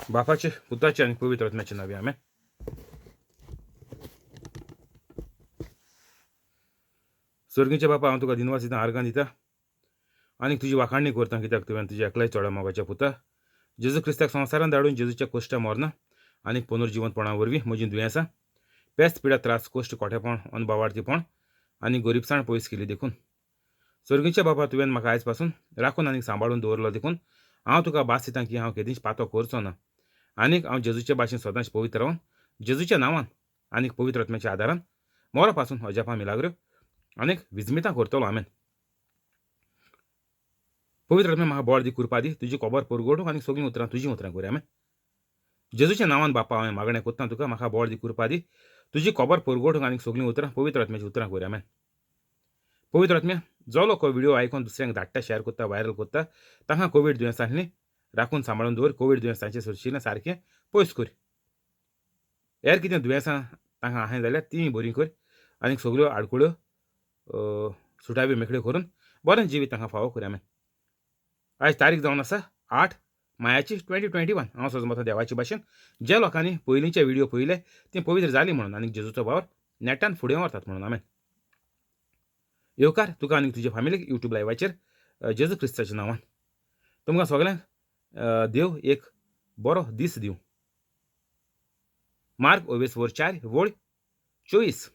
बापाचे, पुताचे आनी पवित्र आत्म्याचे नांवे, आमेन. सर्गीच्या बापा, हांव तुका दिनवास दिता, आर्गां दिता आनी तुजी वाखाणणी करता, कित्याक तुवें तुज्या एकल्याय चोडा मोगाच्या पुता जेजू क्रिस्ताक संवसारान धाडून जेजूच्या कोश्टा मरना आनी पुनर्जिवंतपणा वरवीं म्हजीं दुयेंसां, पेस्त, पिडा, त्रास, कोश्ट, कोठेपण, अनबावार्थीपण आनी गरिबसाण पयस केली देखून. सर्गीच्या बापा, तुवें म्हाका आयज पासून राखून आनी सांबाळून दवरलो देखून हांव तुका भास दिता की हांव केदींच पातो करचो ना आनीक हांव जेजूचे भाशेन सदांच पवित्र रावन जेजूच्या नांवान आनीक पवित्र आत्म्याच्या आदारान मोरा पासून अजापां, मिलाग्रो आनीक विजमितां करतलो. आमेन. पवित्र आत्म्या, म्हाका बळ दी, कृपा दी, तुजी खबर परगटूंक आनी सगळीं उतरां तुजीं उतरां करूं. आमेन. जेजूच्या नांवान बापा, हांवें मागणें करता तुका, म्हाका बळ दी, कृपा दी, तुजी खबर परगटूंक आनी सगळीं उतरां पवित्र आत्म्याची उतरां करूं. आमेन. पवित्र आत्म्या, जो लोक व्हिडिओ आयकून दुसऱ्यांक धाडटा, शेअर करता, व्हायरल करता, तांकां कोवीड दुयेंसांतली राखून सांबाळून दवर. कोवीड दुयेंस तांचे सरशिल्लें सारकें पयस कर. हेर कितें दुयेंसां तांकां आहाय जाल्यार तीं बरीं कर आनी सगळ्यो आडकुळ्यो सुटाव्यो मेकळ्यो करून बरें जिवीत तांकां फावो कर. आमेन. आयज तारीख जावन आसा 8 मायाची 2021. हांव सजमता देवाचे भाशेन ज्या लोकांनी पयलींचे व्हिडिओ पळयले तीं पवित्र जालीं म्हणून आनी जेजूचो वावर नेटान फुडें व्हरतात म्हणून. आमेन. येवकार तुका आनी तुज्या फामिलीक युट्यूब लायवाचेर जेजू क्रिस्ताच्या नांवान. तुमकां सगळ्यांक देव एक बरो दीस दिवं. मार्क ओवेस वर 4 वळ 24.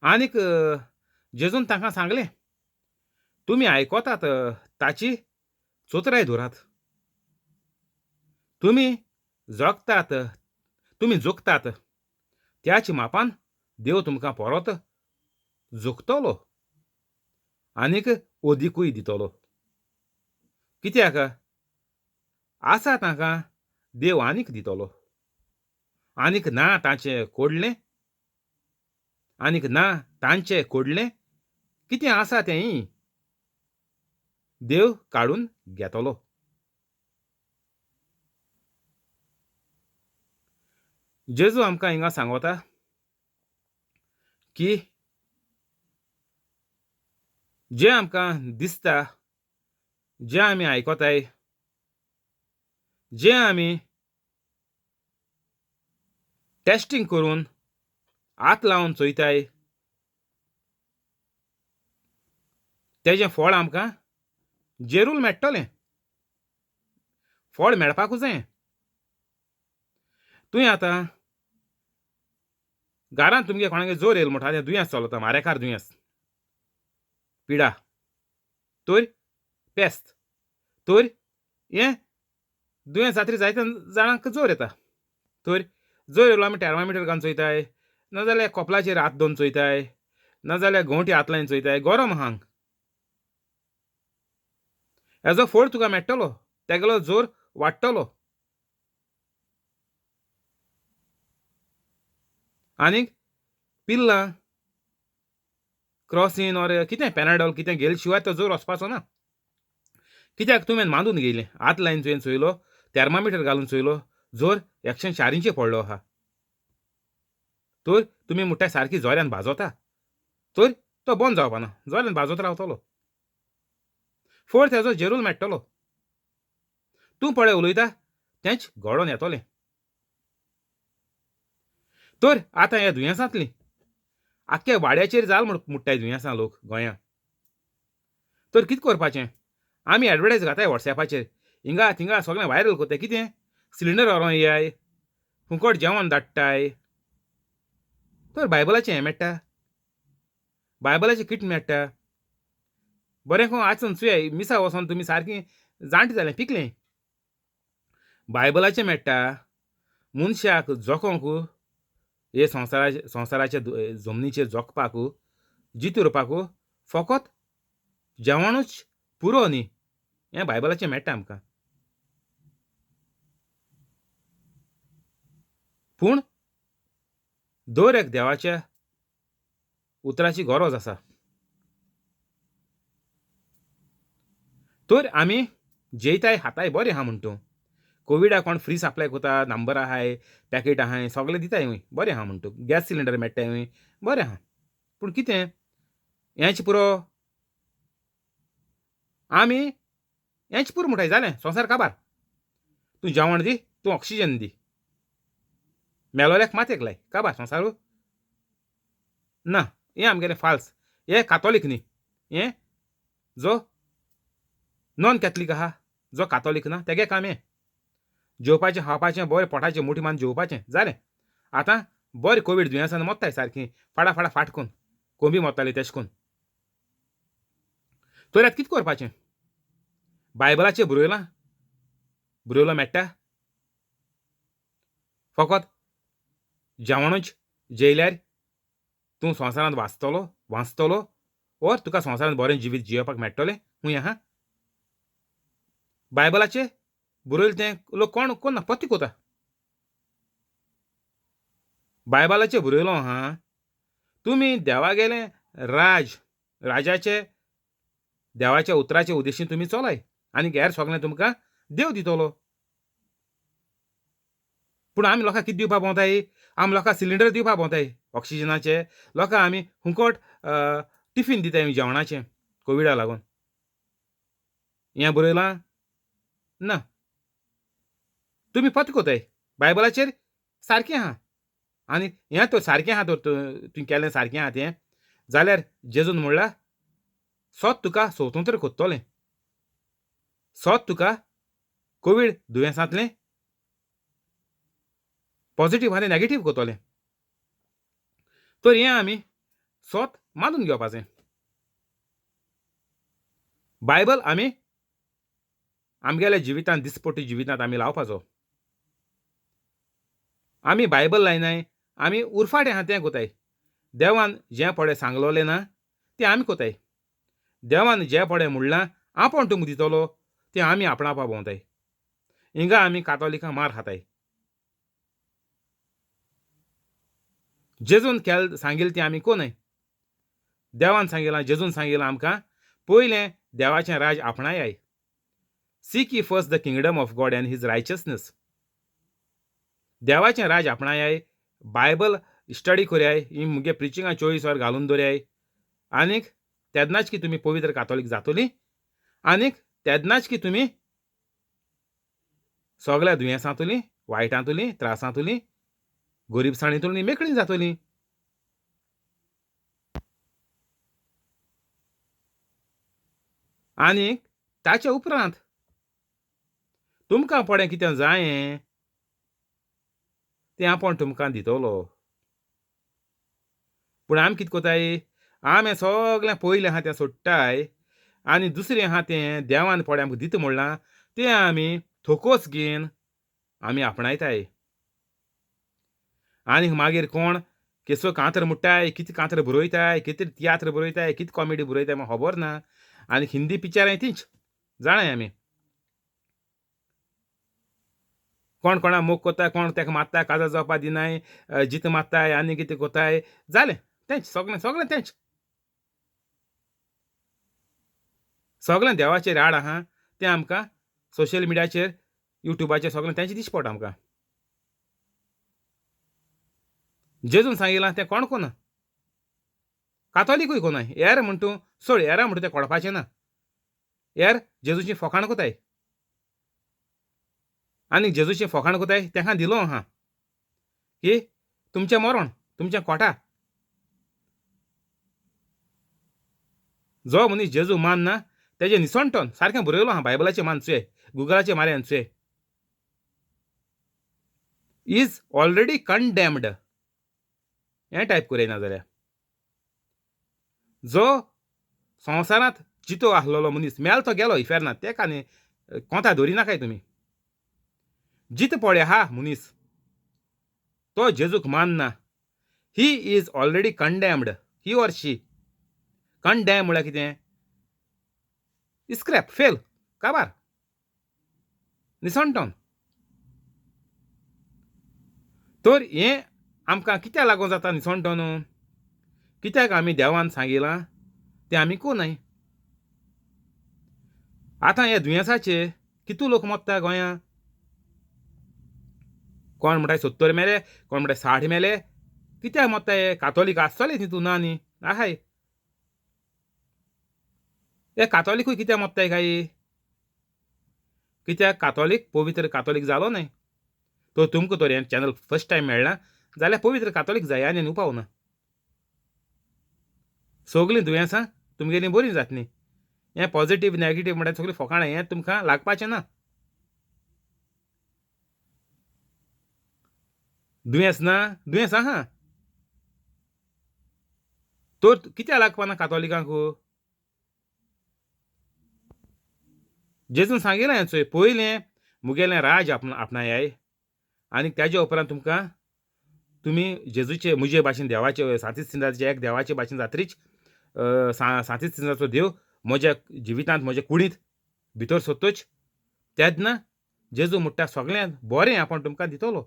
आनीक जेजून तांकां सांगलें, तुमी आयकतात ताची चोतराय धरात. तुमी जगतात, तुमी जोगतात त्याच मापान देव तुमकां परत जोगतलो आनीक अदिकूय दितलो. कित्याक आसा तांकां देव आनीक दितलो, आनीक ना तांचें कोडलें, आनीक ना तांचें कोडलें कितें आसा तेंय देव काडून घेतलो. जेजू आमकां हिंगा सांगता की जें आमकां दिसता, जें आमी आयकताय, जें आमी टेस्टींग करून हात लावन चोयताय, तेजें फळ आमकां जेरूल मेळटलें. फळ मेळपाकूच जाय. तुवें आतां घरांत तुमगे कोणागे जोर येयलो म्हणटा, तें दुयेंस चलता, मारेकार दुयेंस, पिडा तर पेस्त तर हें दुयेंस जातरी जायते जाणांक जोर येता. तर जोर येयलो आमी थर्मामिटर घालून चोयताय, नाजाल्यार कपलाचेर हात दवरून चोयताय, नाजाल्यार गोंवटी हात लावन चोयताय, गरम आहा. हेजो फळ तुका मेळटलो, तेगेलो जोर वाडटलो. आनीक पिल्लां क्रॉसीन ऑर कितें पॅनाडॉल कितें घेयले शिवाय तो जोर वचपाचो ना. कित्याक तुवें मांदून घेयलें, हात लायन तुवें चोयलो, थर्मामिटर घालून चोयलो, जोर 104 पडलो आहा, तर तुमी म्हणटाय सारकी जोऱ्यान भाजोता, तर तो बंद जावपाना, जोऱ्यान भाजत रावतलो, फळ तेजो जेरूल मेळटलो. तूं पळय उलयता तेंच घडोवन येतलें. तर आतां ह्या दुयेंसांतलीं आख्ख्या वाड्याचेर जाल म्हणटाय दुयेंसां लोक गोंयांत. तर कितें करपाचें? आमी एडवर्टायज घाताय वॉट्सॅपाचेर, हिंगा थिंगा सगळें व्हायरल करताय. कितें सिलिंडर व्हरोन येयाय, फुकट जेवण धाडटाय. तर बायबलाचें हें मेळटा, बायबलाचें किट मेळटा. बरें कोण आयज चुया मिसा वचोन तुमी सारकीं जाणटें जालें, पिकलें. बायबलाचें मेळटा मनशाक जगोंक, हे संवसाराच्या जमनीचेर जगपाक, जितो उरपाक फकत जेवणूच पुरो न्ही, हें बायबलाचें मेळटा आमकां. पूण दर एक देवाच्या उतराची गरज आसा. तर आमी जेयताय खाताय बरें आहा म्हणटू, कोविडाक कोण फ्री सप्लाय करता, नंबर आहाय, पॅकेट आहाय, सगळें दिताय हूंय, बरें आहा म्हणटू, गॅस सिलिंडर मेळटाय हूंय, बरें आहा. पूण कितें हेंच पुरो, आमी हेंच पुरो म्हणटाय, जालें संवसार काबार. तूं जेवण दी, तूं ऑक्सिजन दी, मेलोल्याक मातयेक लाय, काबार संवसारू ना. हें आमगेलें फाल्स, हें कातोलीक न्ही, हें जो नॉन कॅथलीक आहा, जो कातोलीक ना तेगे काम हें. जेवपाचें खावपाचें बरें पोटाचें मुठी मारून जेवपाचें जालें. आतां बरें कोवीड दुयेंसान मोत्ताय सारकीं फाडा फाडा फाट करून, कोंबी मोत्ताली तेश कोन्न. तर आतां कितें करपाचें? बायबलाचेर बरयलां, बरयलो मेळटा, फकत जेवणूच जेयल्यार तूं संवसारांत वाचतलो वांचतलो ओर तुका संवसारांत बरें जिवीत जियेवपाक मेळटलें. हूंय आहा बायबलाचेर बरयलें तें लोक कोण कोण ना पत्ती कोता. बायबलाचेर बरयलो आहा तुमी देवागेलें राज, राजाचे देवाच्या उतराचे उद्देशीन तुमी चलाय आनी हेर सगळें तुमकां देव दितलो. पूण आमी लोकांक कितें दिवपाक भोंवताय? आमी लोकांक सिलिंडर दिवपाक भोंवताय ऑक्सिजनाचे, लोकांक आमी हुंकट टिफीन दिताय जेवणाचें कोविडा लागून. हें बरयलां ना. तुमी पत्ते कोताय बायबलाचेर सारकें आहा आनी हें तर सारकें आहा, तर तुवें केलें सारकें आहा तें जाल्यार जेजून म्हणलां सोत तुका स्वतंत्र कोत्तोलें, सोत तुका कोवीड दुयेंसांतलें पॉजिटीव आनी नॅगेटीव कोत्तोलें. तर हें आमी सोत मानून घेवपाचें. बायबल आमी आमगेल्या जिवितांत दिसपट्टी जिवितांत आमी लावपाचो. आमी बायबल लायनाय, आमी उरफाटें आहा तें कोताय. देवान जें पळय सांगलोलें ना तें आमी कोताय, देवान जें पळय म्हणलां आपूण तुमकां दितलो तें आमी आपणावपा भोंवताय. हिंगा आमी कातोलिकां मार खाताय. जेजून केल सांगिल्लें तें आमी कोनय. देवान सांगिलां, जेजून सांगिलां आमकां पयलें देवाचें राज आपणायाय. Seek ye first the kingdom of God and his righteousness. देवाचें राज आपणायाय, बायबल स्टडी करयाय, ही मुगे प्रिचिंगां 24 वर घालून दवरयाय आनीक तेन्नाच की तुमी पवित्र कातोलीक जातोली आनीक तेन्नाच की तुमी सगळ्या दुयेंसांतुली, वायटांतुली, त्रासांतुली, गरिबसाणींतुली मेकळी जातोली. आनीक ताच्या उपरांत तुमकां पडे कितें जायें तें आपूण तुमकां दितलो. पूण आमी कितें कोताय, आमी सगळें पयलें आहा तें सोडटाय आनी दुसरें आहा तें देवान पडे आमकां दिता म्हणलां तें आमी थोकोस घेवन आमी आपणायताय. आनी मागीर कोण केसो कांतर मुट्टाय, कितें कांतर बरयताय, कितें तियात्र बरयताय, कितें कॉमेडी बरयताय म्हाका खबर ना. आनी हिंदी पिक्चरां तींच जाणाय आमी. कोण कोणा मोग कोत्ता, कोण तेका मारता, काजार जावपा दिनाय, जीत मारताय आनी कितें कोत्ताय, जालें तेंच सगळें, सगळें तेंच, सगळें देवाचेर आड आहा तें आमकां सोशल मिडियाचेर युट्यूबाचेर सगळें तेंच दिश्टी पडटा आमकां. जेजून सांगिलां तें कोण कोना, कातोलिकूय कोनाय. हेर म्हण तूं सोड, हेरां म्हणटा तें कळपाचें ना. हेर जेजूची फोकाण कोताय आनी जेजूचें फोकाण कोताय तेका दिलो आहा की तुमचें मरण, तुमचें कोटा. जो मनीस जेजू मानना तेजें निसणटन सारकें बरयलो आहा बायबलाचें मानचुये, गुगलाचें मारया चुये, is already condemned. हें टायप करय ना जाल्यार जो संवसारांत जितो आसलेलो मनीस मेल तो गेलो इफेर्नांत, तेका न्ही कोंता धरी नाकाय तुमी. जित पळय आहा मनीस तो जेजूक मानना, he is already condemned, he or she. Condemn म्हळ्यार कितें? स्क्रॅप, फेल, काबार, निसणटन. तर हें आमकां कित्याक लागून जाता निसणटन? कित्याक आमी देवान सांगिलां तें आमी कोनय. आतां ह्या दुयेंसाचेर कितू लोक मोत्ता गोंयांत? कोण म्हणटा 70 मेले, कोण म्हणटा 60 मेले. कित्याक मोत्ता हे? कातोलीक आसतले तितून ना न्ही, आहाय हे कातोलिकूय कित्याक मोत्ताय काय? कित्याक कातोलीक पवित्र कातोलीक जालो न्हय तो तुमकां तर हें चॅनल फर्स्ट टायम मेळ्ळां जाल्यार पवित्र कातोलीक जाय आनी उपाव ना. सगलीं दुयेंसां तुमगेलीं बरीं जातलीं. हें पॉजिटीव नॅगेटीव म्हणल्यार सगळीं फोकाणां, हें तुमकां लागपाचें ना. दुयेंस ना, दुयेंस आहा तर कित्याक लागपाना कातोलिकांक? जेजून सांगिल्लें चोय, पयलें मुगेलें राज आपणायाय आनी ताज्या उपरांत तुमकां तुमी जेजूचे मुजे भाशेन देवाचे सांतीस सिंजाचे एक देवाचे भाशेन जात्रीच सांतीस सिंजाचो देव म्हज्या जिवितांत म्हज्या कुडींत भितर सोदतोच तेन्ना जेजू म्हणटा सगळें बरें आपूण तुमकां दितलो.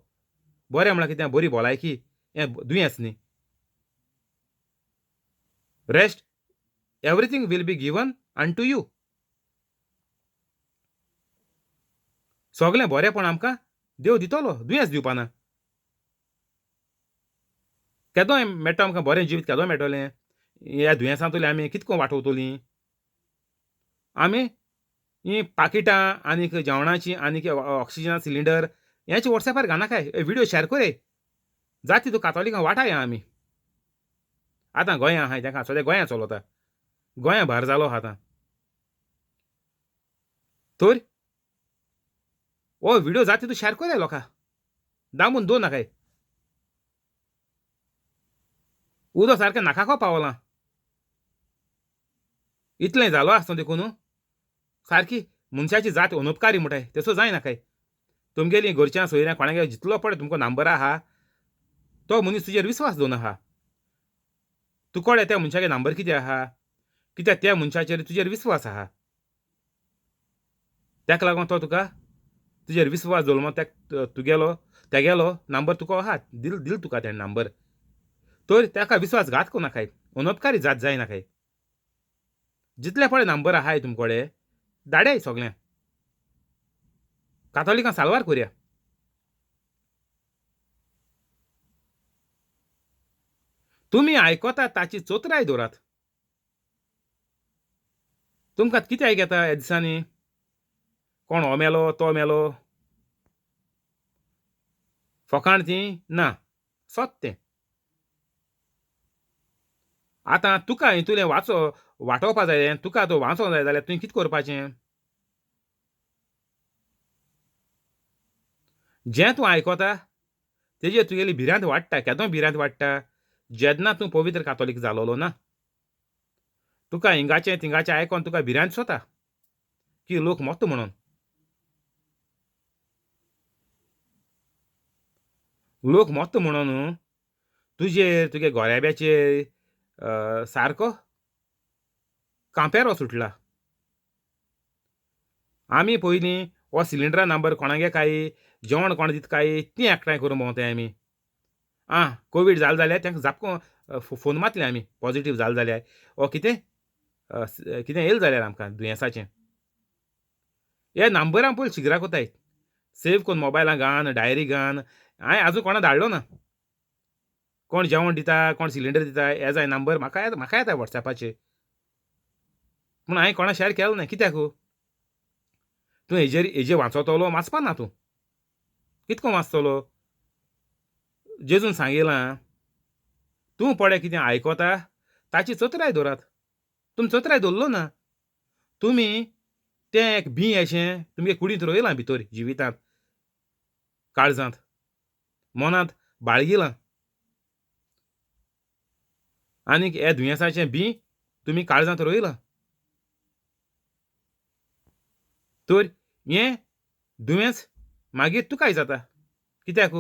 बरें म्हळ्यार कितें? बरी भलायकी, हें दुयेंस न्ही. Rest everything will be given unto you. सगळें बरेंपण आमकां देव दितलो, दुयेंस दिवपाना. केदो मेळटा आमकां बरें जिवीत, केदो मेळटलें? ह्या दुयेंसांतली आमी कितको वाटवतलीं? आमी हीं पाकिटां आनीक जेवणाची आनीक ऑक्सिजन सिलिंडर हेच वॉट्सॅपार घालनाकाय. व्हिडियो शेअर कोरय जाती तूं कातोलिकां वाटाया. आमी आतां गोंया आहाय तांकां सद्या गोंया चलता, गोंया भार जालो आहा आतां. तर हो व्हिडियो जाती तूं शेअर कोरय लोकां, दामून दवर नाकाय. उदक सारकें नाकाको पावलां. इतलें जालो आसता देखून सारकी मनशाची जात अनुपकारी म्हणटाय तसो जायनाकाय. तुमगेलीं घरच्यां सोयऱ्यां कोणागेर जितलो पळय तुमकां नंबर आहा तो मनीस तुजेर विस्वास दवरून आहा. तूं कळ्ळें त्या मनशागे नंबर कितें आहा, कित्याक त्या मनशाचेर तुजेर विस्वास आहा. ताका लागून तो तुका तुजेर विस्वास दवरलो म्हूण तुगेलो तेगेलो नंबर तुका आहा दिल दिल तुका तेणें नंबर. तर ताका विस्वासघात करूं नाकाय, अनुपकारी जात जायनाकाय. जितले पळय नंबर आहाय तुमकडे धाडय सगळ्यांक. कातोलिकां साल्वार करया. तुमी आयकता ताची चोत्राय दवरात. तुमकां कितें आयकता ह्या दिसांनी? कोण हो मेलो तो मेलो, फकाण ती ना, सत तें. आतां तुका हितूलें वाचो वाटोवपा जाय, तुका तो वाचोंक जाय जाल्यार तुवें कितें करपाचें? जें तूं आयकता तेजेर तुगेली भिरांत वाडटा. केदो भिरांत वाडटा? जेन्ना तूं पवित्र कातोलीक जालोलो ना, तुका हिंगाचें थिंगाचें आयकोन तुका भिरांत सोता की लोक मोत्त म्हणून. लोक मोत्त म्हणून तुजेर तुगे गोऱ्याब्याचेर सारको कांपेरो सुटला. आमी पयलीं हो सिलिंडरा नंबर कोणागे काय जेवण कोण दिता काय ती एकठांय करून भोंवताय आमी. आं कोवीड जालें जाल्यार तांकां जापको फोन मारतले आमी पॉजिटीव जालें जाल्यार ओ कितें कितें येयलें जाल्यार आमकां दुयेंसाचें. हे नंबरां पयलीं शिगरा कोताय सेव करून मोबायलां घान डायरी घान. हांवें आजून कोणा धाडलो ना. कोण जेवण दिता कोण सिलिंडर दिता हे जाय नंबर म्हाका म्हाका येता वॉट्सॅपाचेर, पूण हांवें कोणा शेअर केलो ना. कित्याक? तूं हेजेर हेजेर वाचतलो वाचपा ना तूं कितको वाचतलो? जेजून सांगिलां तूं पळय कितें आयकता ताची चतुराय दवरात. तुमी चतुराय दवरलो ना, तुमी तें एक बीं अशें तुमगे कुडींत रोयलां भितर जिवितांत काळजांत मनांत बाळगिलां आनीक हे दुयेंसाचें बीं तुमी काळजांत रोयलां. तर हें दुयेंस मागीर तुकाय जाता. कित्याक?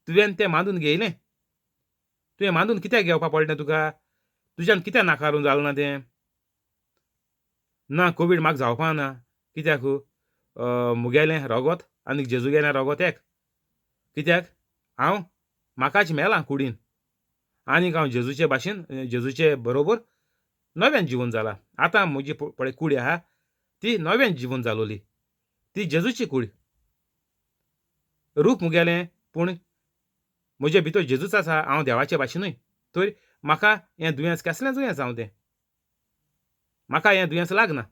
तुवें तें मानून घेयलें. तुवें मानून कित्याक घेवपा पडलें तुका? तुज्यान कित्याक नाकारून जालें ना तें? ना कोवीड म्हाका जावपा ना. कित्याक? मुगेलें रोगोत आनी जेजूगेलें रोगोत एक. कित्याक? हांव म्हाकाच मेलां कुडीन आनीक हांव जेजूचे भाशेन जेजूचे बरोबर नव्यान जिवन जाला. आतां म्हजी पळय कूड आहा ती नव्यान जिवन जालोली, ती जेजूची कूड. रूप मुगेलें पूण म्हजे भितर जेजूच आसा. हांव देवाचे भाशेनूय. तर म्हाका हें दुयेंस कसलें दुयेंस जावं तें, म्हाका हें दुयेंस लागना.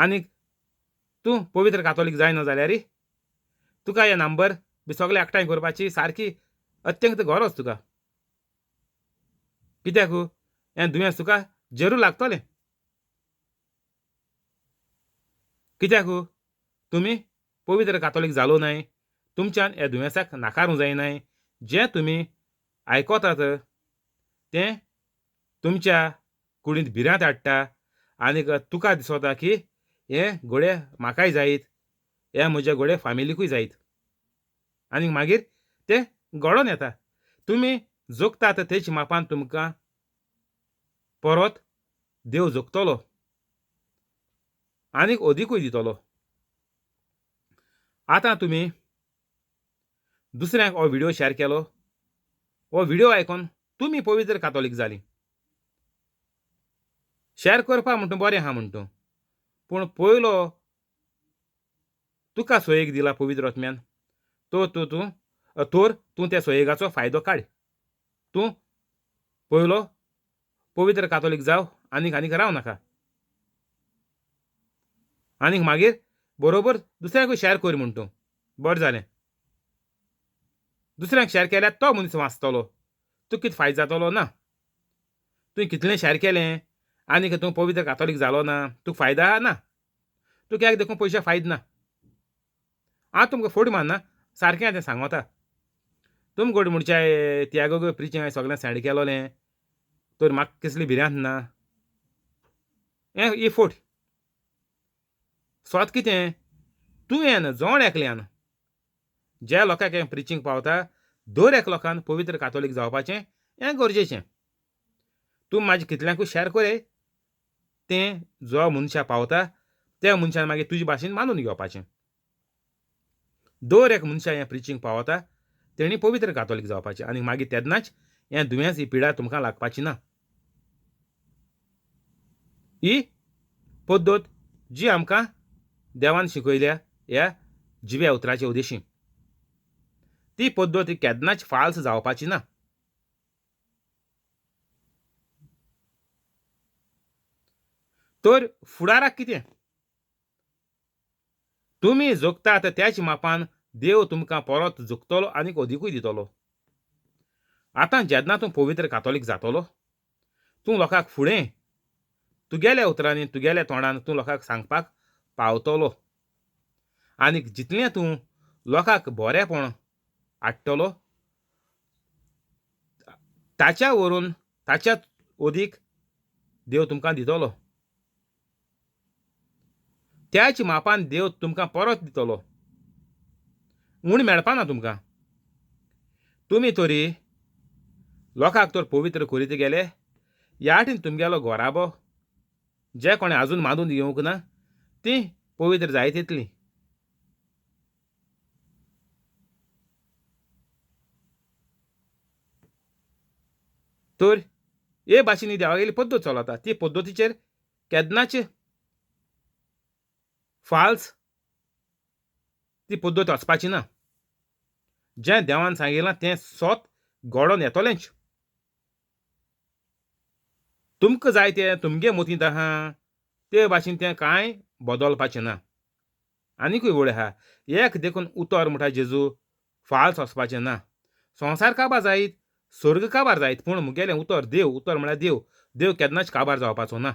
आनीक तूं पवित्र कातोलीक जायना जाल्यार तुका हे नंबर बी सगळे एकठांय करपाची सारकी अत्यंत गरज तुका. कित्याक हें दुयेंस तुका जरूर लागतलें. कित्याक तुमी पवित्र कातोलीक जालो न्हय, तुमच्यान ह्या दुयेंसाक नाकारूंक जायनाय. जें तुमी आयकतात तें तुमच्या कुडींत भिरांत हाडटा आनीक तुका दिसता की हें घोडे म्हाकाय जायत, हें म्हज्या घोडे फामिलीकूय जायत, आनी मागीर तें घडोवन येता. तुमी जोगतात तेच मापान तुमकां परत देव जोगतलो आनीक अदिकूय दितलो. आतां तुमी दुसऱ्यांक हो व्हिडियो शेअर केलो, हो व्हिडियो आयकून तुमी पवित्र कातोलीक जालीं. शेअर करपा म्हणटा बरें आहा म्हणटा, पूण पयलो तुका सोयेक दिला पवित्र आत्म्यान, तो तूं तूं तर तूं त्या सोयेगाचो फायदो काड. तूं पयलो पवित्र कातोलीक जाव, आनीक आनीक राव नाका. आनीक मागीर बरोबर दुसऱ्यांकूय शेअर कर म्हण तूं, बरें जालें. दुसऱ्यांक शेअर केल्यार तो मनीस वाचतलो, तुका कितें फायदो जातलो ना. तुवें कितलें शेअर केलें आनीक तूं पवित्र कातोलीक जालो ना, तुका फायदा ना, तुका एक देखून पयशे फायद ना. हांव तुमकां फोड मारना, सारकें तें सांगता. तुम गोड म्हणचे त्यागो प्रिचींग हांवें सगळें सेंड केलोलें तर म्हाका कसली भिरांत ना. हें ही फोट स्वत कितें तुवें जण एकल्यान ज्या लोकांक हें प्रिचींग पावता दर एक लोकान पवित्र कातोलीक जावपाचें हें गरजेचें. तूं म्हाजें कितल्यांकूय शेअर कर, तें जो मनशा पावता त्या मनशान मागीर तुजे भाशेन मानून घेवपाचें. दर एक मनशा हें प्रिचींग पावता तेणी पवित्र कातोलीक जावपाचें आनी मागीर तेन्नाच हें दुयेंस ही पिडा तुमकां लागपाची ना. ही पद्दत जी आमकां देवान शिकयल्या ह्या जिव्या उतराचे उद्देशी, ती पद्दत केन्नाच फाल्स जावपाची ना. तर फुडाराक कितें तुमी जोगतात त्याच मापान देव तुमकां परत जोगतलो आनीक अदिकूय दितलो. आतां जेन्ना तूं पवित्र कातोलीक जातलो तूं लोकांक फुडें तुगेल्या उतरांनी तुगेल्या तोंडान तूं लोकांक सांगपाक पावतलो आनीक जितलें तूं लोकांक बरेंपण हाडटलो ताच्या वरून ताच्या अदीक देव तुमकां दितलो. त्याच मापान देव तुमकां परत दितलो, उण मेळपा ना तुमकां. तुमी तरी लोकांक तर पवित्र करीत गेले ह्या वाटेन तुमगेलो घराबो जे कोणें आजून मानून घेवंक ना ती पवित्र जायत येतली. तर हे भाशेन देवागेली पद्दत चलता, ती पद्दतीचेर केन्नाच फाल्स ती पद्दत वचपाची ना. जें देवान सांगिलां तें सोत घडोवन येतलेंच. तुमकां जाय तें तुमगे मतींत आहा ते भाशेन तें कांय बदलपाचें ना. आनिकूय वळ आहा एक देखून उतर म्हणटा जेजू फाल्स वचपाचें ना. संवसार काबार जायत, स्वर्ग काबार जायत, पूण मुगेलें उतर देव, उतर म्हळ्यार देव, देव केन्नाच काबार जावपाचो ना.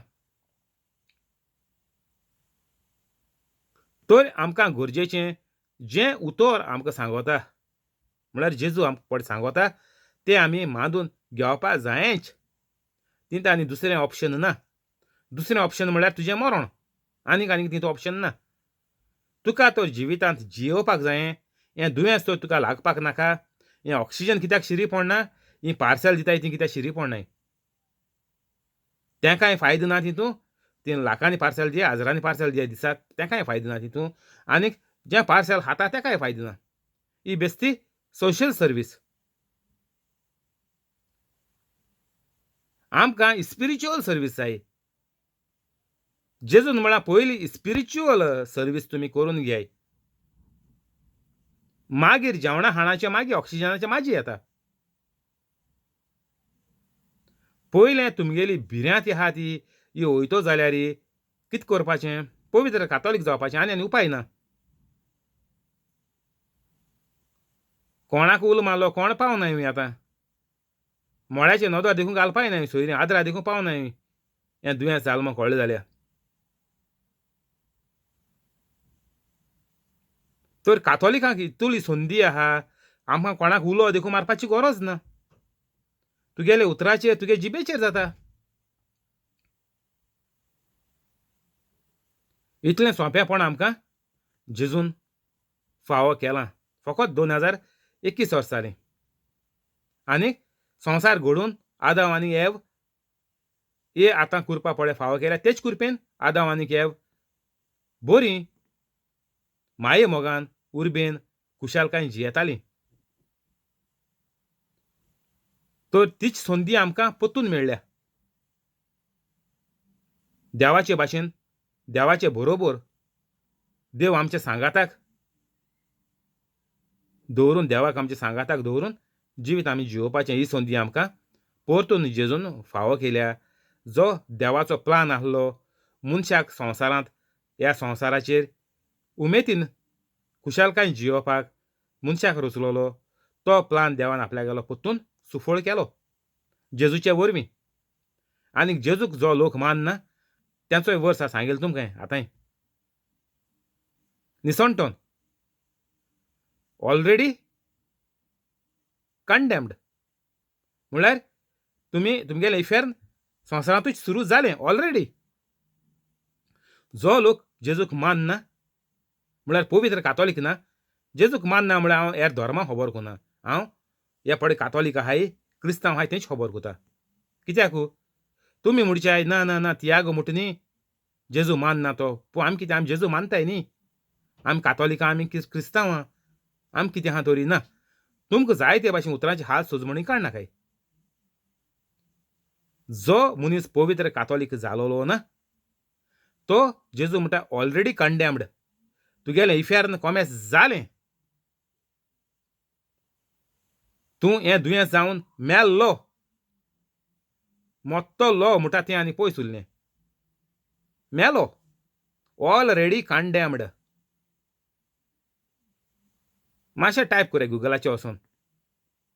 तर आमकां गरजेचें जें उतर आमकां सांगता म्हळ्यार जेजू आमकां पड सांगता तें आमी मानून घेवपा जायच. तितूंत आनी दुसरें ऑप्शन ना. दुसरें ऑप्शन म्हळ्यार तुजें मरण, आनीक आनीक तितूंत ऑप्शन ना. तुका तर जिवितांत जियोवपाक जायें, हें दुयेंस तर तुका लागपाक नाका, हें ऑक्सिजन कित्याक शिरी पडना, ही पार्सल दिताय ती कित्याक शिरी पडनाय, तेंकांय फायदो ना तितूंत. तीं लाखांनी पार्सल दिय, हजारांनी पार्सल दिय दिसाक, तेंकांय फायदो ना तितूंत. आनीक जें पार्सल खाता तेकाय फायदो ना. ही बेस्ती सोशल सर्वीस. आमकां स्पिरिच्युअल सर्वीस जाय. जेजून म्हळ्यार पयली स्पिरिच्युअल सर्वीस तुमी करून घेय, मागीर जेवणा खाणाचें, मागीर ऑक्सिजनाचें मागीर येता. पयलें तुमगेली भिरांत आहा ती ही वयतो जाल्यार कितें करपाचें, पवित्र कातोलीक जावपाचें आनी आनी उपाय ना. कोणाक उलो मारलो कोण पावनाय आतां, मोळ्याचे नदर देखून घालपाय नाय, सोयरीं आदरा देखून पावनाय, हें दुयेंस जालें म्हूण कळ्ळें जाल्यार. तर कातोलिकांक इतली संदी आहा, आमकां कोणाक उलो देखून मारपाची गरज ना. तुगेले उतराचेर तुगे जिबेचेर जाता. इतलें सोंपेपण आमकां जेजून फावो केलां फकत 2021 वर्सांनी. आनी संवसार घडून आदांव आनी एव हे आतां कुरपा पळय फावो केल्या, तेच कुरपेन आदांव आनी एव बरीं माये मोगान उर्बेन खुशालकायेन जियेतालीं. तर तीच संदी आमकां परतून मेळ्ळ्या. देवाचे भाशेन देवाचे बरोबर देव आमच्या सांगाताक दवरून, देवाक आमच्या सांगाताक दवरून जिवीत आमी जियोवपाचें ही संदी आमकां परतून जेजून फावो केल्या. जो देवाचो प्लान आसलो मनशाक संवसारांत ह्या संवसाराचेर उमेदीन खुशालकायेन जियोवपाक मनशाक रचलोलो तो प्लान देवान आपल्यागेलो परतून सुफळ केलो जेजूचे वरवीं. आनी जेजूक जो लोक मानना तेंचोय वर्स सांगेल तुमकां आतांय निसणटोन ऑलरेडी कंडेम्ड, म्हणल्यार तुमी तुमगेलें इफेर्न संवसारांतूच सुरू जालें ऑलरेडी. जो लोक जेजूक मानना म्हणल्यार पवित्र कातोलीक ना, जेजूक मानना म्हणल्यार हांव हेर धर्मा खबर कोना, हांव हे पळय कातोलीक आहाय क्रिस्तांव आहाय तेंच खबर कोता. कित्याक तुमी म्हणचे ना ना ना तियागो म्हणटा न्ही जेजू मानना तो, पूण आमी कितें आमी जेजू मानताय न्ही, आमी कातोलिकां आमी क्रिस्तांव आहा, आमी कितें आहा तरी ना. तुमकां जाय ते भाशेन उतरांची हात सोजमणी काडनाकाय. जो मनीस पवित्र कातोलीक जालोलो ना तो जेजू म्हणटा ऑलरेडी कंडेम्ड, तुगेलें इफेर्न कोमेस जालें, तूं हें दुयेंस जावन मेल्लो मोत्तलो म्हणटा तें आनी पयस उरलें, मेलो ऑलरेडी कंडेम्ड. मातशें टायप कोरया गुगलाचेर वचोन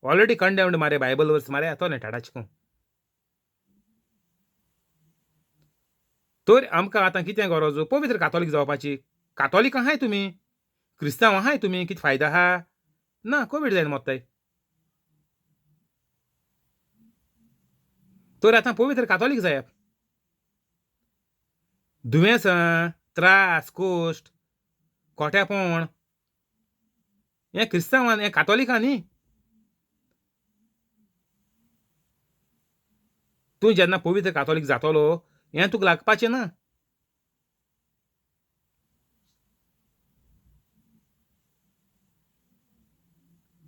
ऑलरेडी कंडेम्ड मारे बायबल वर्स मारे येतलें टाटाच कोण. तर आमकां आतां कितें गरज पवित्र कातोलीक जावपाची. कातोलीक आहाय तुमी, क्रिस्तांव आहाय तुमी, कितें फायदो आहा ना, कोवीड जायन मोत्ताय. तर आतां पवित्र कातोलीक जायात. दुयेंसां त्रास कोश्ट खोटेपण हें क्रिस्तांवान हें कातोलिकां न्ही. तूं जेन्ना पवित्र कातोलीक जातलो हें तुका लागपाचें ना.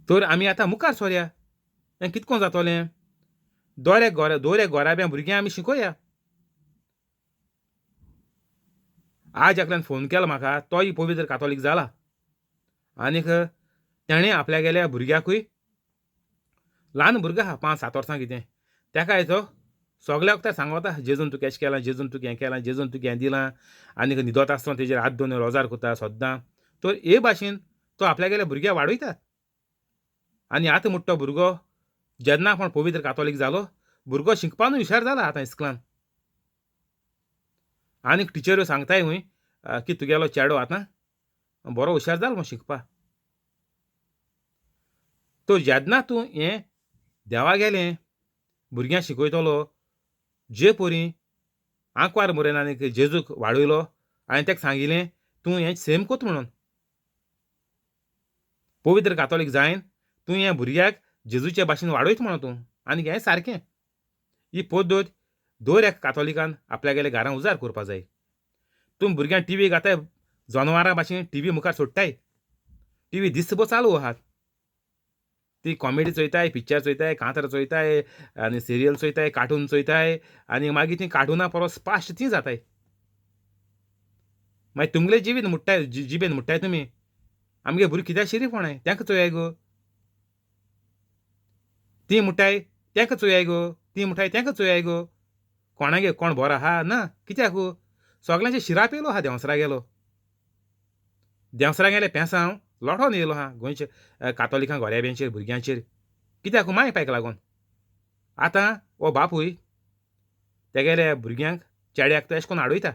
तर आमी आतां मुखार सोरया हें कितको जातलें. दोरे दोरे गोराब्या भुरग्यां आमी शिकोया. आज एकल्यान फोन केलो म्हाका, तोय पवित्र कातोलीक जाला आनीक तेणें आपल्यागेल्या भुरग्याकूय, ल्हान भुरगो आहा 5-7 वर्सां कितें, तेकाय तो सगल्या वखदार सांगता जेजून तुका एशें केलां, जेजून तुका हें केलां, जेजून तुका हें दिलां, आनीक न्हिदत आसतना तेजेर हात दवरून रोजार करता सद्दां. तर हे भाशेन तो आपल्यागेल्या भुरग्याक वाडयता. आनी आतां म्हणटा तो भुरगो जेन्ना आपूण पवित्र कातोलीक जालो, भुरगो शिकपानूय हुशार जाला आतां इस्कुलान. आनीक टिचऱ्यो सांगताय खंय की तुगेलो चेडो आतां बरो हुशार जालो म्हूण शिकपा. तर जेन्ना तूं हें देवा गेलें भुरग्यांक शिकयतलो जे परी आंकवार मोरेन आनीक जेजूक वाडयलो आनी ताका सांगिलें तूं हें सेम कोत म्हणून पवित्र कातोलीक जायन तूं हें भुरग्याक जेजूचे भाशेन वाडयत म्हणून तूं आनी हें सारकें. ही पद्दत दर एक कातोलिकान आपल्यागेल्या घरां उजार करपा जाय. तूं भुरग्यांक टिवी घाताय जनावरां भाशेन टिवी मुखार सोडटाय, टिवी दीसभर चालू आहात, ती कॉमेडी चोयताय, पिक्चर चोयताय, कांतार चोयताय आनी सिरियल चोयताय, कार्टून चोयताय आनी मागीर तीं कार्टुना परस फास्ट तीं जाताय. मागीर तुमगेले जिवीत मुट्टाय जिबेन मुट्टाय तुमी आमगे भुरगीं कित्याक शिरीफण तांकां चोयाय गो, तीं मुट्टाय तांकां चोयाय गो, तीं मुट्टाय तांकां चोयाय गो, कोणागे कोण बरो आहा ना कित्याक सगल्यांचे शिराप येयलो आहा देंवसरा गेलो. देंवसरा गेले पेंसांव लोटोन येयलो आहा गोंयच्या कातोलिकां गोऱ्याब्यांचेर भुरग्यांचेर, कित्याक माय पायक लागून. आतां हो बापूय तेगेल्या भुरग्यांक चेड्याक तो एशें कोन्न आडयता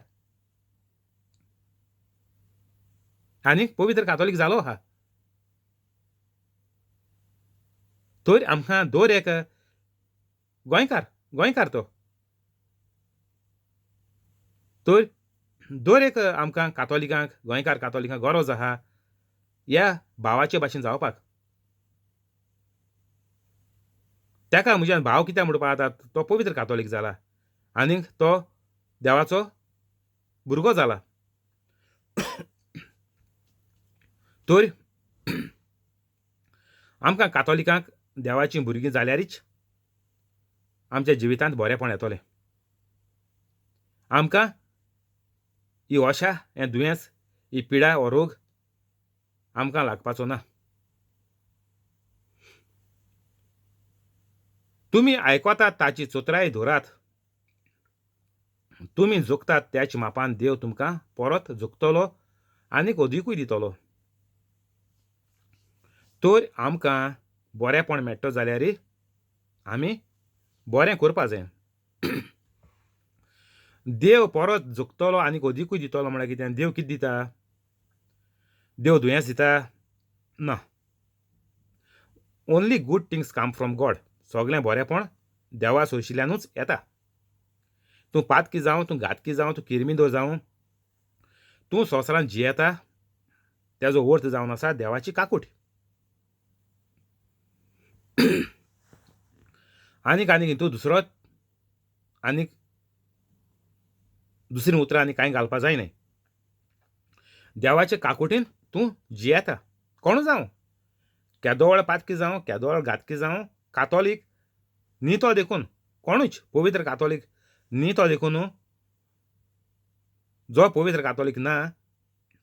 आनी पवित्र कातोलीक जालो आहा. तर आमकां दर एक गोंयकार, गोंयकार तो, तर दर एक आमकां कातोलिकांक, गोंयकार कातोलिकांक गरज आहा ह्या भावाचे भाशेन जावपाक. ताका म्हज्यान भाव कित्याक म्हणपाक आतां तो पवित्र कातोलीक जाला आनीक तो देवाचो भुरगो जाला. तर आमकां कातोलिकांक देवाचीं भुरगीं जाल्यारीच आमच्या जिवितांत बरेंपण येतलें. आमकां ही अशा हें दुयेंस, ही पिडा, हो रोग आमकां लागपाचो ना. तुमी आयकतात ताची चोत्राय धरात, तुमी जोखतात त्याच मापान देव तुमकां परत जोखतलो आनीक अदिकूय दितलो. तर आमकां बरेंपण मेळटा जाल्यार आमी बरें करपा जाय. देव परत जोखतलो आनीक अदिकूय दितलो म्हळ्यार कितें? देव कितें दिता? देव दुयेंस दिता? ना. Only good things come from God. सगळें बरेंपण देवा सोंशिल्ल्यानूच येता. तूं पातकी जावं, तूं घातकी जावं, तूं किरमिंदो जावं, तूं संवसारांत जियेता तेजो अर्थ जावन आसा देवाची काकूट. आनीक आनीक तूं दुसरो आनीक दुसरीं उतरां आनी कांय घालपा जायना. देवाचे काकुटीन तूं जियेता. कोणू जावं, केदोळ पातकी जावं, केदोळ घातकी जावं, कातोलीक न्ही तो देखून, कोणूच पवित्र कातोलीक न्ही तो देखून, जो पवित्र कातोलीक ना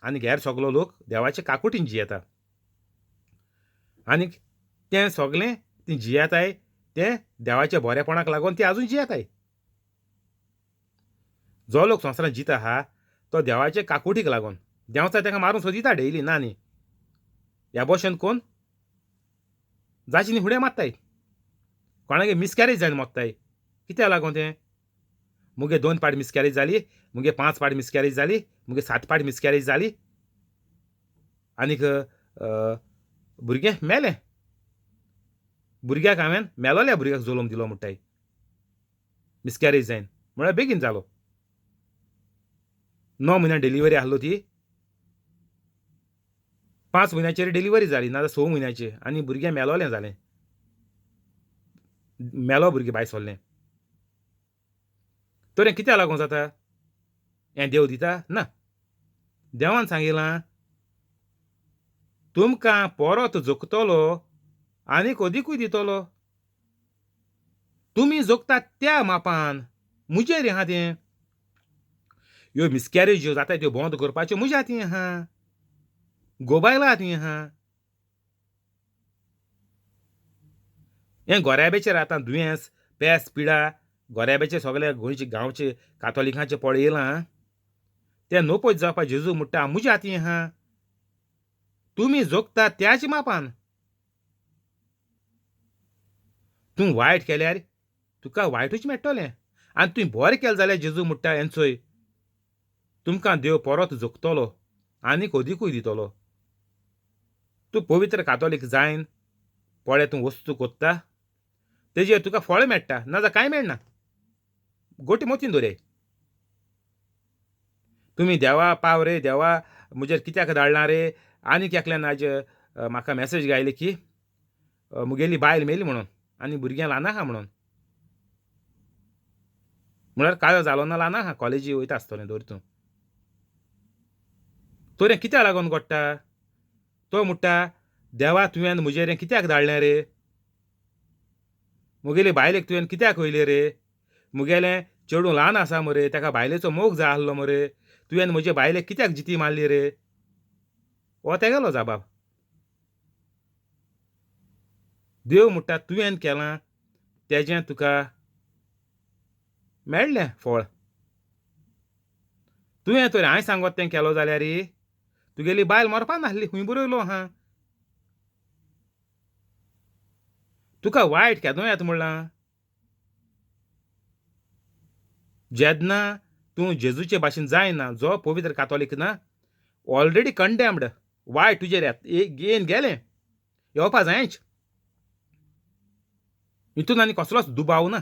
आनी हेर सगलो लोक देवाचे काकुटीन जियेता आनीक तें सगलें ती जियेताय तें देवाच्या बरेपणाक लागून ती आजून जियेताय. जो लोक संवसारांत जिता आहा तो देवाचे काकुटीक लागून. देंवचार ताका मारून सोदिता डेली ना न्ही, ह्या भशेन कोण जाची न्ही हुड्या मारताय, कोणागे मिसकॅरेज जावन मोत्ताय. कित्याक लागून तें? मुगे 2 पाट मिसकॅरेज जाली, मुगे 5 पाट मिसकॅरेज जाली, मुगे 7 पाट मिसकॅरेज जाली आनीक भुरगें मेलें. भुरग्याक हांवें मेलोल्या भुरग्याक जल्म दिलो म्हणटाय, मिसकॅरेज जायन म्हळ्यार बेगीन जालो. 9 म्हयन्यान डिलिव्हरी आसलो ती, 5 म्हयन्याचेर डिलिव्हरी जाली, नाजाल्यार 6 म्हयन्याचेर, आनी भुरगें मेलोलें जालें, मेलो भुरगें भायर सरलें. तर हें कित्याक लागून जाता? हें देव दिता ना. देवान सांगिलां तुमकां परत जोखतलो आनीक अदिकूय दितलो. तुमी जोखतात त्या मापान म्हजेर आहा तें. ह्यो मिसकॅरेज ज्यो जाता त्यो बंद करपाच्यो म्हज्या हातीं आहा, गोबायला हातीं आहा. हें गोऱ्याब्याचेर आतां दुयेंस, पेस, पिडा गोऱ्याब्याचे सगळे गोंयचे गांवचे कातोलिकांचे पळयलां तें नोपयत जावपाक जेजू म्हणटा म्हज्या हातीं आहा, तुमी जोखता त्याच मापान. तूं वायट केल्यार तुका वायटूच मेळटलें आनी तुवें बरें केलें जाल्यार जेजू म्हणटा हेंचोय तुमकां देव परत जोखतलो आनीक अदिकूय दितलो. तूं पवित्र कातोलीक जायन पळय तूं वस्तू कोत्ता तेजेर तुका फळ मेळटा, नाजाल्यार कांय मेळना. गोटी मोतीन दवराय. तुमी देवा पाव रे, देवा म्हजेर कित्याक धाडलां रे. आनीक एकल्यान आयज म्हाका मॅसेज गायली की मुगेली बायल मेली म्हणून आनी भुरग्यां ल्हान आहा म्हणून, म्हळ्यार काजो जालो ना, ल्हान आहा, कॉलेजी वयता आसतलें दवर तूं. तर हें कित्याक लागून घडटा? तो म्हणटा देवा तुवें म्हजेर हें कित्याक धाडलें रे, मुगेले बायलेक तुवें कित्याक वयलें रे, मुगेलें चेडूं ल्हान आसा मरे, ताका बायलेचो मोग जाय आसलो मरे, तुवें म्हजे बायलेक कित्याक जिती मारली रे. हो तेगेलो जबाब. देव म्हणटा तुवें केलां तेजें तुका मेळ्ळें फळ. तुवें तर हांवें सांगत तें केलो जाल्यार तुगेली बायल मरपा नासली. खूंय बरयलो आहा? तुका वायट केदो येता म्हणलां? जेन्ना तूं जेजूचे भाशेन जायना, जो पवित्र कातोलीक ना, ऑलरेडी कंडेम्ड, वायट तुजेर येन गेलें, येवपा जायच. हितून आनी कसलोच दुबाव ना.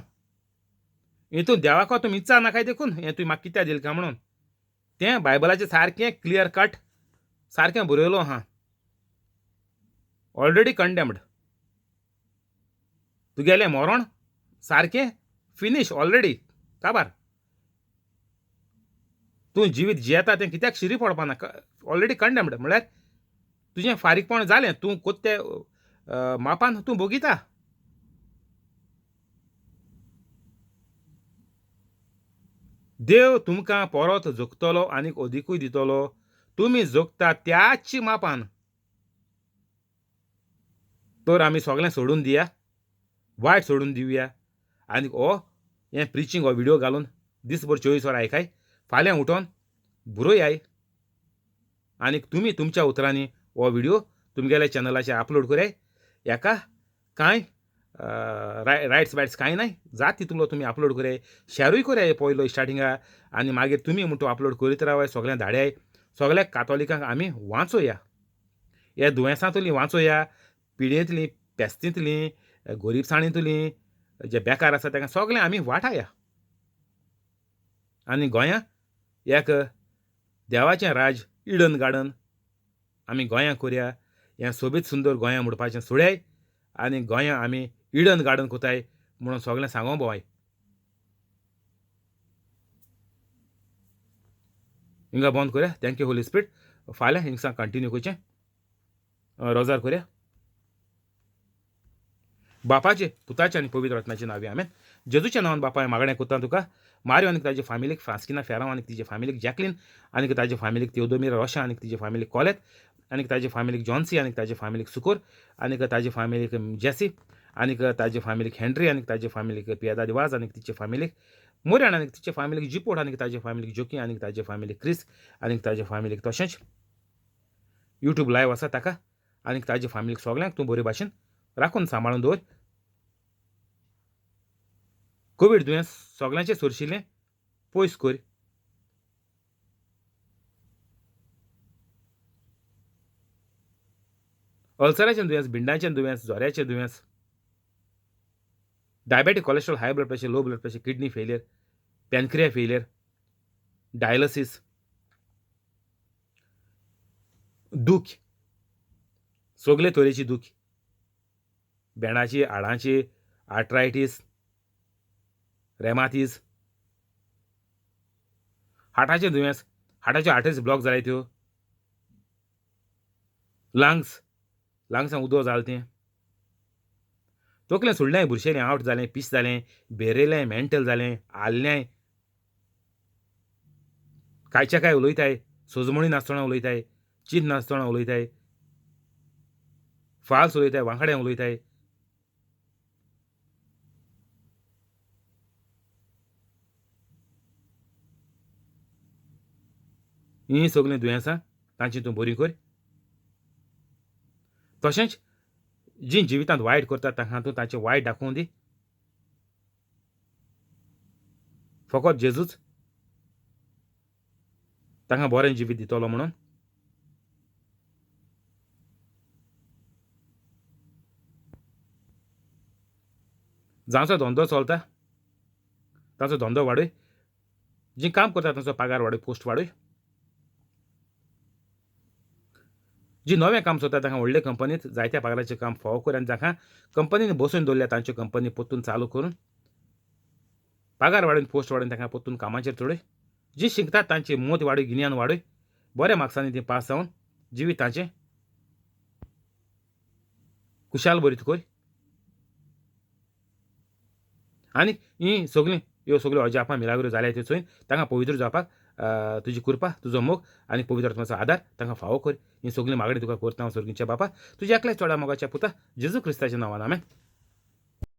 हितून देवाक तुमी इत्सा नाकाय देखून हें तुवें म्हाका कित्याक दिलें काय म्हणून. तें बायबलाचें सारकें क्लियर कट सारकें बरयलो आहा. ऑलरेडी कंडेम्ड, तुगेलें मरण सारकें फिनीश ऑलरेडी. काबार तूं जिवीत जियेता तें कित्याक शिरी पडपा ना? ऑलरेडी कंडेम्ड म्हळ्यार तुजें फारीकपण जालें, तूं कोत्ते मापान तूं भोगिता. देव तुमकां परत जोखतलो आनीक अदिकूय दितलो, तुमी जोखता त्याच मापान. तर आमी सगळें सोडून दिया, वायट सोडून दिवया आनी हो हें प्रिचींग हो व्हिडियो घालून दीसभर 24 वरां आयकाय. फाल्यां उठोन बरोयाय आनी तुमी तुमच्या उतरांनी हो व्हिडियो तुमगेल्या चॅनलाचेर अपलोड कराय. हेका कांय रायट्स बायट्स कांय नाय, जात तितलो तुमी अपलोड कराय, शॅरूय कराय पयलो स्टार्टिंगा आनी मागीर तुमी म्हणटा अपलोड करीत रावाय, सगळ्यांक धाडाय, सगळ्या कातोलिकांक आमी वाचोया, ह्या दुयेंसांतली वाचोया, पिडेंतली, पेस्तींतली, गोरीबसाणींतली, जे बेकार आसा तांकां सगळें आमी वाटाया. आनी गोंया एक देवाचें राज इडन गार्डन आमी गोंया करया. हें सोबीत सुंदर गोंया म्हणपाचें सोडयाय आनी गोंया आमी इडन गार्डन कोताय म्हणून सगळें सांगो भोंवाय. हिंगा बंद करया. Thank you Holi spirit. फाल्यां हिंगसां कंटिन्यू करचें. रोजार करया. बापाचे, पुताचे आनी पवित्र आत्म्याचे नांवे आमेन. जेजूच्या नांवान बापाय मागणें करता तुका. मारियो आनी ताजे फामिलीक, फ्रांस्किना फेरांव आनी तिजे फामिलीक, जॅकलीन आनी ताजे फामिलीक, तेवदोमीर रोशा आनी तिजे फामिलीक, कॉलेत आनी ताजे फामिलीक, जॉन्सी आनी ताजे फामिलीक, सुकोर आनी ताजे फामिलीक, जेसी आनी ताजे फामिलीक, हेनरी आनी ताजे फामिलीक, पियादाद वाज आनी तिचे फामिलीक, मोऱ्यान आनी तिचे फामिलीक, जिपोट आनी ताजे फामिलीक, जोकी आनी ताजे फामिलीक, क्रिस आनी ताजे फामिलीक, तशेंच यूट्यूब लायव आसा ताका आनी ताजे फामिलीक सगळ्यांक तूं बरे भाशेन राखून सांबाळून दवर. कोवीड दुयेंस सगळ्यांचें सोरशिल्लें पयस कर. अल्सराचें दुयेंस, भिंडाचें दुयेंस, जोऱ्याचें दुयेंस, diabetic, cholesterol, high blood pressure, low blood pressure, kidney failure, pancreas failure, dialysis, दूख, सगळे तरेची दूख, भेंडाची, हाडांची, आर्थरायटीस, रेमातीज, हार्टाचें दुयेंस, हार्टाच्यो आर्टरीज ब्लॉक जाल्या त्यो, लंग्स, लंग्सांक उदक जालें तें, तकलें सोडलें, बुरशेलें, आवट जालें, पीस जालें, भेरेलें, मेंटल जालें, आल्लें, कांयच्या काय उलयताय, सोजमणी नासतना उलयताय, चीत नासतना उलयताय, फाल्स उलयताय, वांकडें उलयताय. हीं सगळीं दुयेंसां तांची तूं बरी कर. तशेंच जीं जिवितांत वायट करतात तांकां तूं तांचें वायट दाखोवन दी. फकत जेजूच तांकां बरें जिवीत दितलो म्हणून. जांचो धंदो चलता तांचो धंदो वाडय, जीं काम करता तांचो पगार वाडय, पोस्ट वाडय. जी नवें काम सोदता तांकां व्हडले कंपनीत जायत्या पगाराचें काम फावो कर आनी जांकां कंपनीन बसोवन दवरल्या तांच्यो कंपनी परतून चालू करून पगार वाडोवन पोस्ट वाडोवन तांकां परतून कामाचेर चडय. जी शिकतात तांची मत वाडय, गिन्यान वाडय, बऱ्या मार्क्सांनी ती पास जावन जिवीत तांचें खुशाल बरीत कर. आनी हीं सगळीं ह्यो सगळ्यो अजापां मिलाग्रो जाल्या त्यो चोयन तांकां पवित्र जावपाक तुजी कृपा, तुजो मोग आनी पवित्र आत्म्याचो आदार तांकां फावो कर. ही सगळीं मागणी तुका करता हांव सर्गीच्या बापा, तुज्या एकल्या चोडा मोगाच्या पुता जेजू क्रिस्ताच्या नांवान आमेन.